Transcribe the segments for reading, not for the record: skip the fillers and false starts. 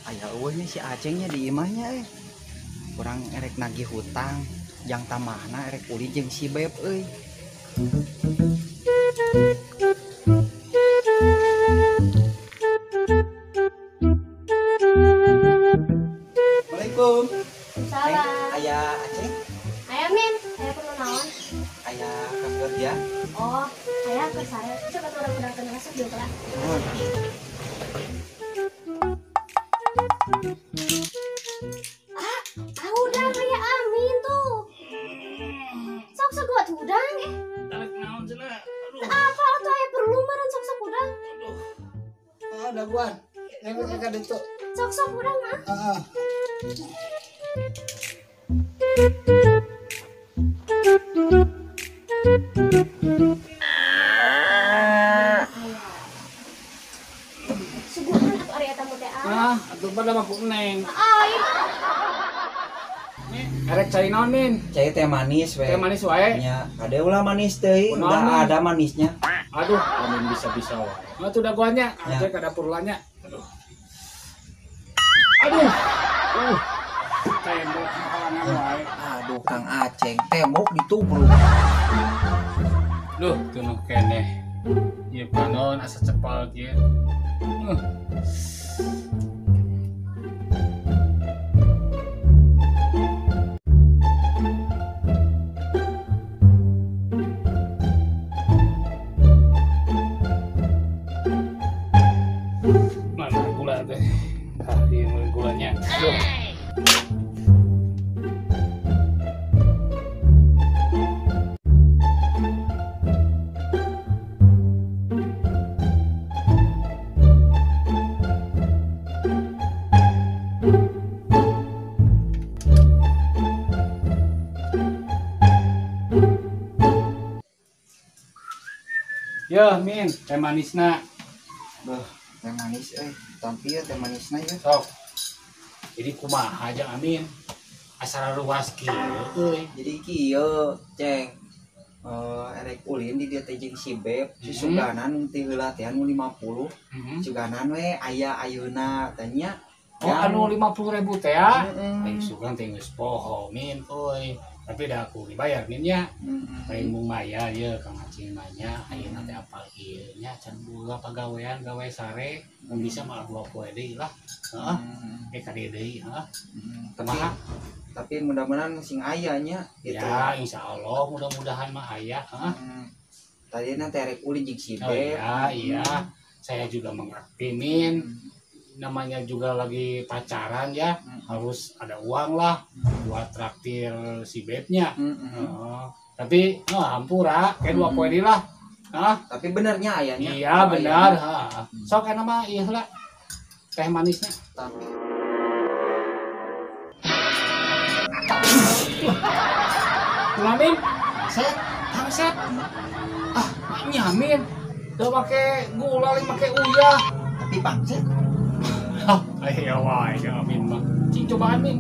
Aya eueuhnya si Acengnya di imahnya eh. Kurang erek nagih hutang, jang tamahna erek ulin jeung si Beb euy. Assalamualaikum. Salam. Aya Aceng? Aya Min, aya perlu naon? Aya kerja. Oh, aya keur sare. Coba tuh urang udah masuk juga lah. Oh. Ah, udang kayak Amin tuh. Sok-sok buat udang eh. Tarik naon cenah. Aduh. Apa tuh aya perlu meureun sok-sok udang? Aduh. Ah, daguan. Neng ka ditu. Sok-sok udang ah. Heeh. Suguhan atuh ari eta mah teh ah. Ah, atuh pada mah ku Neng. Ah, erek cai naon Min? Cai teh manis we. Teh manis wae. Nya, kade ulah manis teuing, udah ada manisnya. Aduh, amin bisa-bisa wae. Nah, tuh dagoannya, aja ka dapur lanya. Aduh. Aduh. Tembok makanan wae. Aduh, Kang Aceng, tembok ditubruk. Duh, tunuh keneh. Ieu panon asa cepal kieu. Mana gula teh? Ah, ieu gulanya. Duh. Yo, Min, teh manisna. Beuh, teh manis euy. Tampi teh manisna ya. Sok. Jadi kumaha aja Amin. Asal luas kieu euy. Jadi kieu, Ceng. Erek ulin di dieu teh jeung si Beb, si Suganan ti heula teh anu 50. Suganan we aya ayeuna teh nya. Oh, anu 50.000 teh ya. Ai sugan teh geus poho Min euy. Tapi dah aku dibayar Min nya. Paling mung maya ye Kang Aceng mah nya ayeuna teh apal ieu nya can boga pagawean gawe sare mun bisa mah dua poe deui lah. Heeh. Eh ka dieu deui heeh. Kumaha? Tapi mudah-mudahan sing aya nya gitu. Ya insyaallah mudah-mudahan mah aya heeh. Tadina teh rek ulin jeung si Beb. Oh iya iya. Saya juga mengerti Min. Namanya juga lagi pacaran ya, harus ada uang lah buat traktir si Bebnya. Tapi hampura kayak dua poin lah. Tapi benernya ayahnya. Iya benar. Sok enak mah iya lah teh manisnya. Tapi Amin, set, set. Ah, nyamin. Tuh pakai gula, pakai uyah. Tapi pangset. Ayo wae Amin mah. Cing cobaan Min.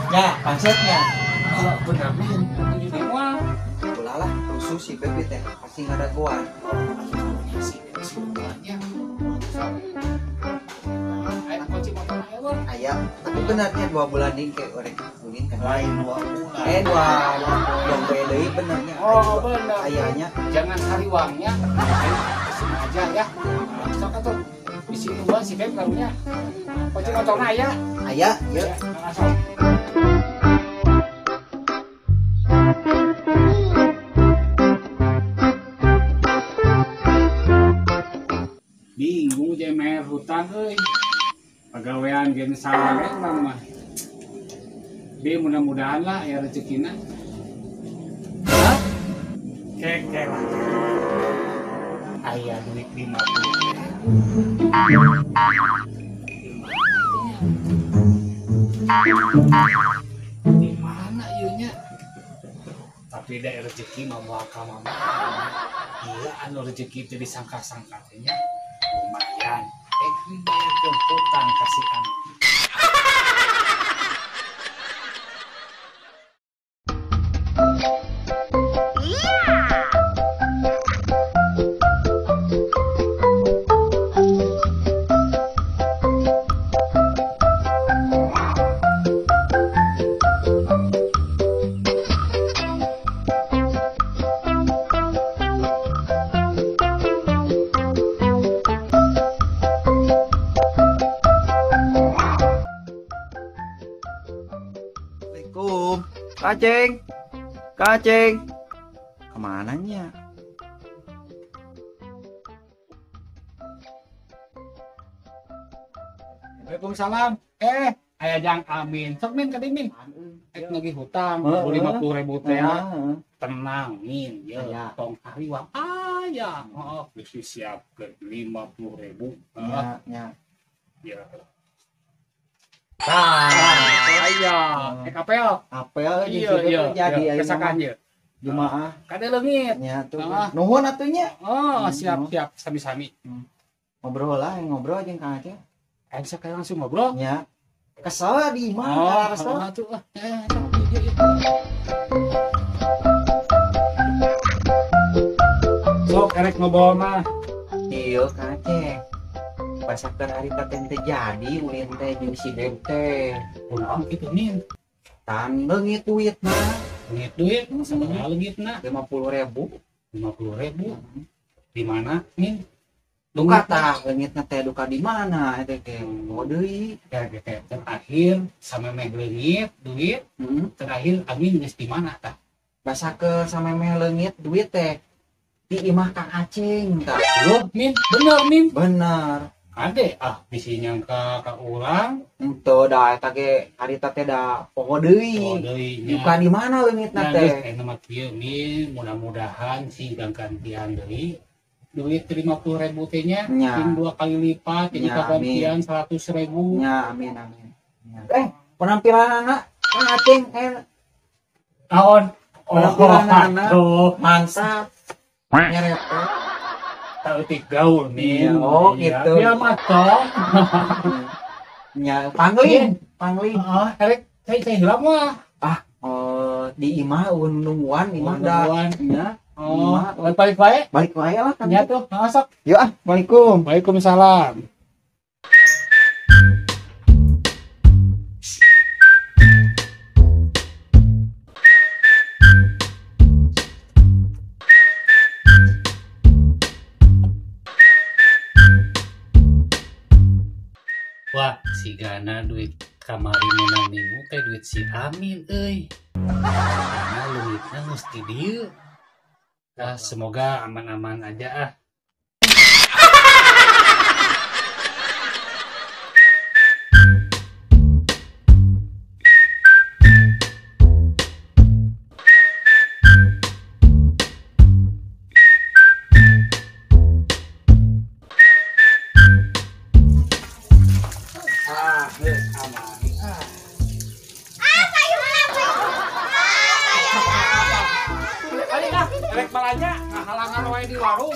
Ya, pangsetnya. Oh, bener Min. Jadi moal. Ulah lah, rusuh si Beb teh pasti ngadagoan. Si gulanya. Ayo kunci motor aya. Aya, tapi benernya 2 bulan deui ke orek ulin kan. Lain 2 bulan. 2 poe deui benernya. Oh, bener. Ayahnya jangan hariwangnya kesini aja ya. Sok atuh. Di sini gua si Beb karunya. Kunci motorna aya. Aya, yeuh. Sok. Bingung jeung bayar hutang euy. Pagawean gen sare urang mah. Bi mudah-mudahan lah aya rezekina. Hah? Keke lah. Aya duit 50. Di mana ieu nya? Tapi da rezeki mah moal ka mama. Iya anu rezeki teh disangka-sangka teh nya. Lumayan. Bayarkeun hutang ka si Amin. Kaceng. Kaceng. Kemana nya? Waalaikumsalam. Aya Jang Amin. Sok Min ka dieu Min. Ek nagih hutang 50.000 teh. Tenang Min, ye tong hariwang aya. Heeh, geus disiapkeun 50.000. Nya, nya. Ya. Tah, aya. Ek apel. Apel jeung jadi aya kesakan ye. Jumaah. Kade leungit. Nya tuh. Nuhun atuh nya. Oh, siap-siap sami-sami. Ngobrol lah, ngobrol jeung Kang Aceh. Bisa kayak langsung ngobrol? Ya. Kesel di imah, kesel. Tuh, Sok erek ngobrol mah. Iya, Kang Aceh. Basakeun harita teh teu jadi ulin teh jeung si Beb teh. Kunaon kitu Min? Tan leungit duit mah. Leungit duit? Sabaraha leungitna? 50.000. 50.000. Di mana, Min? Duka tah leungitna teh duka di mana eta teh? Oh deui. Terakhir samemeh leungit duit, terakhir Amin geus di mana tah? Basakeun samemeh leungit duit teh di imah Kang Aceng tah. Loh, Min, bener Min. Bener. Ade ah bisi nyangka ka urang. Henteu da eta ge harita teh da poho deui. Poho deui nya. Duka di mana leungitna teh? Geus eta mah kieu Min, mudah-mudahan sing ganggantian deui. Duit 50.000 teh nya, sing 2 kali lipat jadi kagantian 100.000. Nya, amin amin. Ya. Penampilan anak Kang Aceng naon? Penampilan anak mantap. Nyerepet. Teutik gaul Min. Oh, gitu. Ya mah toh. Nya, pangling, pangling. Heeh, erek saya heula mah. Ah, di imah nungguan imah da. Nya. Oh, balik wae. Balik wae lah kan. Nya tuh, masuk. Yuk ah, Assalamualaikum. Waalaikumsalam. Wah, si Gana duit kamari menang minggu teh duit si Amin euy. Karena leungitna geus di dieu. Nah, semoga aman-aman aja ah. Ah, aman. Erek balanja ngahalangan wae di warung.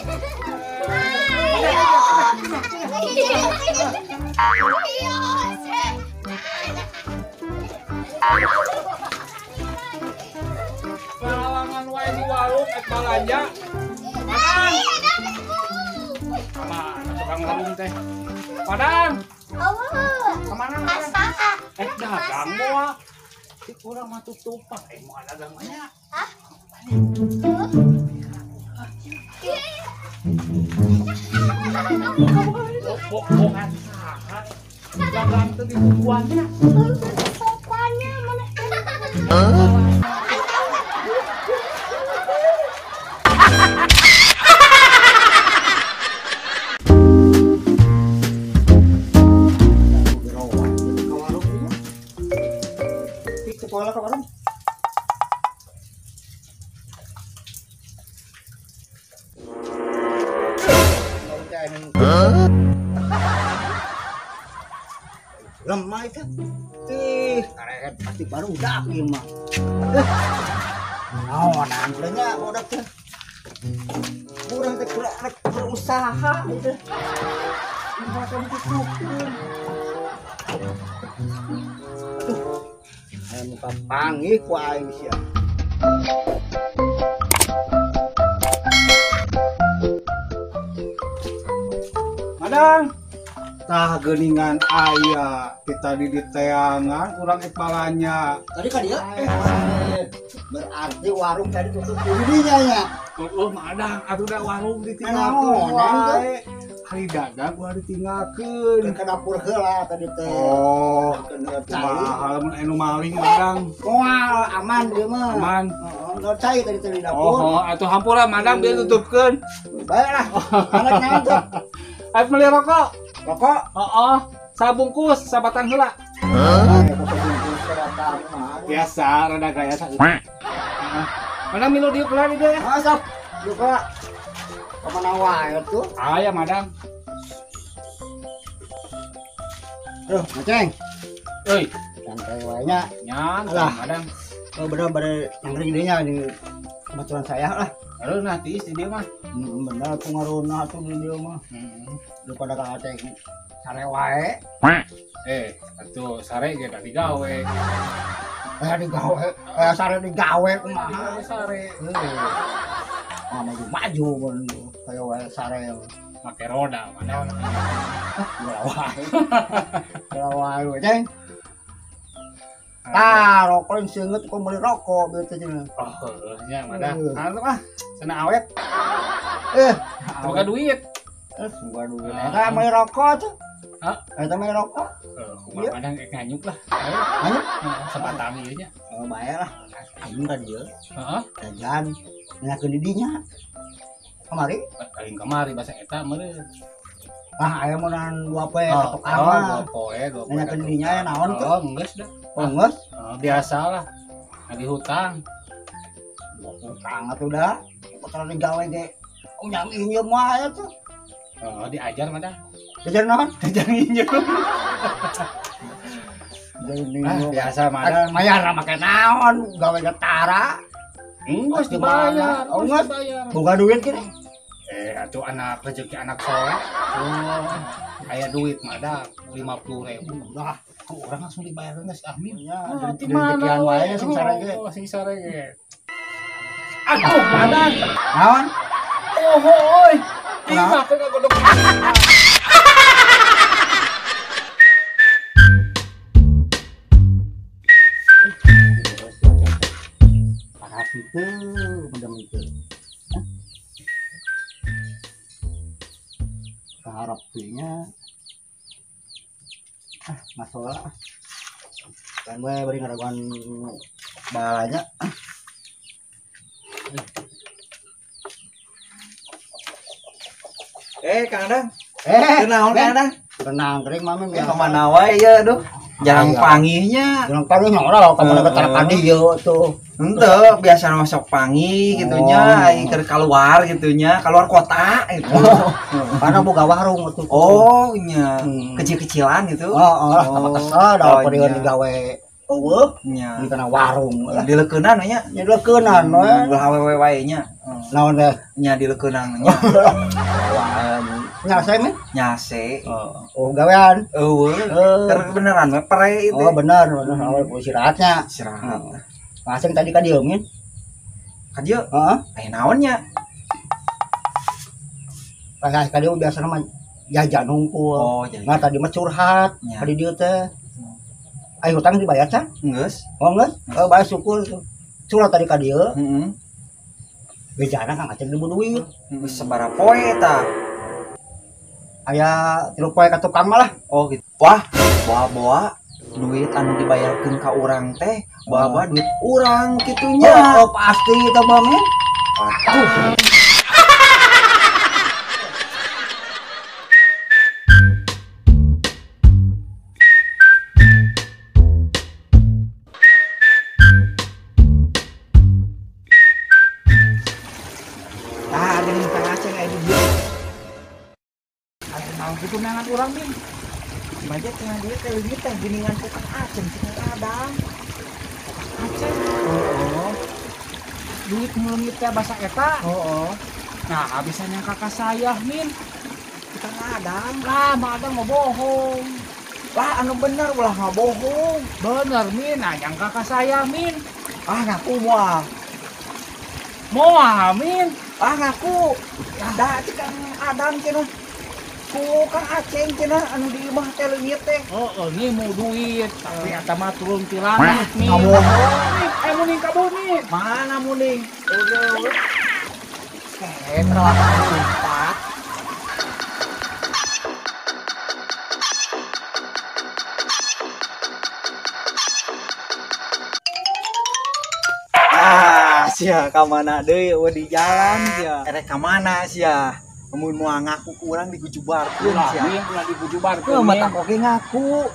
Ngahalangan wae di warung erek balanja. Padang. Kamana tukang warung teh? Padang. Kamana? Dagang moal. Si urang mah tutupan, moal dagang mah nya. Hah? Bohongan saha? Dagang teh ditutupannya. Sopannya mana? Sekolah ke warung. Lemah itu. Ih, karet pasti baru udah ieu mah. Naonan nya udah teh. Kurang teh kurang rek berusaha itu. Makan tutupkeun. Aduh. Aya muka panggih ku aing sia. Madang. Tah geuningan aya kita di diteangan urang epalanya. Tadi ka dieu berarti warung tadi tutup dirinya nya. Oh, madang atuh da warung ditinggalkeun wae. Hari dagang ulah ditinggalkeun. Ke dapur heula tadi teh. Oh, kumaha lamun anu maling Madang. Moal aman ieu mah. Aman. Heeh, cai tadi teh di dapur. Oh, atuh hampura Madang biar tutupkeun. Baiklah. Anak naon tuh? Ayo beli rokok. Rokok? Heeh, sabungkus sabatang heula. Heuh. Biasa rada gaya saeutik. Madang milu diuk heula di dieu ya. Ah, sok. Diuk heula. Kemana wae tuh? Aya Madang. Duh, Aceng. Euy, santai wae nya. Nyantai Madang. Oh, bener-bener nyangring dieu nya di kebetulan saya lah. Areunah tiis di dieu mah. Bener tuh ngareunah tuh di dieu mah. Daripada ka Aceng sare wae. Atuh sare ge da digawe. Digawe. Sare digawe kumaha sare. Ah, maju-maju mun kaya wae sare make roda mana. Ah, wae. Wae we, Ceng. Tah, rokok seungeut kok meuli rokok bieu teh cenah. Oh, heuh nya Madang. Atuh ah, cenah awet. Boga duit. Boga duit. Eta meuli rokok tuh. Hah? Eta meuli rokok. Kumaha Madang rek nganyuk lah. Nganyuk? Sabatang ieu nya. Oh, bae lah. Aing ka dieu. Heeh. Jajan nanyakeun di dinya. Kamari? Paling kamari basa eta meureun. Ah, aya meunan 2 poe ka tukang mah. 2 poe, 2 poe. Nanyakeun di dinya aya naon tuh? Oh, geus dah. Oh, geus? Biasa lah. Lagi hutang. Hutang atuh dah. Kotor digawe ge. Unyam injem wae tuh. Oh, diajar mah dah. Diajar naon? Diajar nginjem. Biasa mah. Mayar make naon? Gawe ge tara. Geus dibayar. Oh, geus dibayar. Boga duit kini. Atuh anak rezeki anak soleh. Oh, aya duit mah dah 50.000. Dah, ku urang langsung dibayarkeun si Amin. Ya, di rezekian wae sing sare ge. Oh, sing sare ge. Aduh, Madang. Naon? Oh, euy. Imah teh kagodok. Paras itu, mendem itu. Harap nya ah masalah kan gue beri ngaraguan balanya. Kang Adang. Kenaon Kang Adang? Tenang kering mami ya kemana wae ya aduh. Jarang pangihnya. Jarang pangih ora lah kamu ke tara dieu tuh. Henteu, biasa masuk pangi gitunya, aing keur keluar gitunya, keluar kota gitu. Karena boga warung tuh. Oh, nya. Kecil-kecilan gitu. Oh, lah tambah kesel da periode digawe eueuh nya. Di kana warung lah. Dileukeunnan nya. Nya dileukeunnan we. Ulah awewe wae nya. Naon teh? Nya dileukeunnan nya. Nyase men? Nyase. Oh, gawean. Eueuh. Keur beneran we pere itu. Oh, bener, bener awal istirahatnya. Istirahat. Asing tadi ka dieu min. Ka dieu? Heeh. Aya naon nya? Pas ka dieu biasana mah jajan hungkul. Oh, jajan. Nah, tadi mah curhat ka di dieu teh. Ayo hutang dibayar can? Geus. Oh, geus. Oh, bae syukur tuh. Curhat tadi ka dieu. Heeh. Bejana Kang Aceng dibu duit. Geus sabaraha poe tah? Aya 3 poe ka tukang mah lah. Oh, gitu. Wah, boa-boa duit anu dibayarkeun ka urang teh, boa-boa duit urang kitunya. Oh, pasti eta mah men. Atuh. Tah, geuning Kang Aceng aya di dieu. Aya naon kitu neangan urang min? Maja cenah duit teh leungit teh geuningan ku Kang Aceng cenah Adang. Kang Aceng. Heeh. Duit nu leungit teh basa eta. Heeh. Nah, bisa nyangka ka saya min. Kang Adang. Lah, Mak Adang mau bohong. Lah anu bener ulah ngabohong. Bener min, nah nyangka ka saya min. Ah ngaku moal. Moal min. Ah ngaku. Da cek Kang Adang cenah. Ku Kang Aceng cenah anu di imah teh leungit teh. Heeh, ngimu duit, tapi eta mah turun ti langit min. Ngabohong. Aya muning kabur min. Mana muning? Udah. 4. Sia ka mana deui eueuh di jalan sia. Erek ka mana sia? Mun moal ngaku ku urang digujubarkeun sia. Ulah min ulah digujubarkeun. Mata oge ngaku.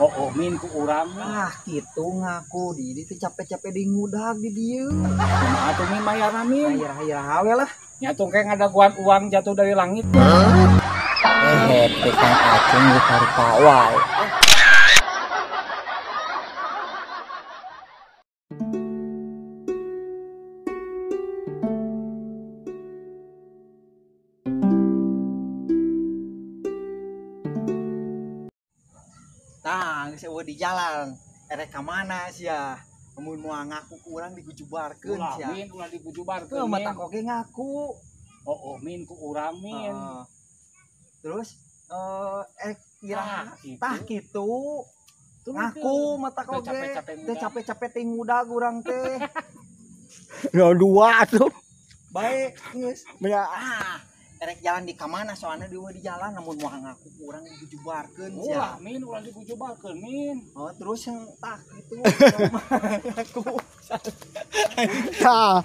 Oh, min ku urang. Ah, kitu ngaku di dieu teh capek-capek di ngudag di dieu. Kumaha atuh min mayarna min? Mayar we lah. Nya tuh kayak ngadaguan uang jatuh dari langit. Happy Kang Aceng rupa-rupa wae. Tah, geus eueuh di jalan. Erek ka mana sia? Mun moal ngaku ku urang digujubarkeun sia. Ulah min ulah digujubarkeun. Mata oge ngaku. Oh, min ku urang min. Terus iraha tah kitu. Ngaku mata oge teh capek-capek teh ngudag urang teh. 02 atuh. Baik geus. Ah, erek jalan di ka mana soalna di jalan namun moal ngaku ku urang digujubarkeun sia. Ulah min ulah digujubarkeun min. Oh, terus yang tah kitu ngaku. Tah.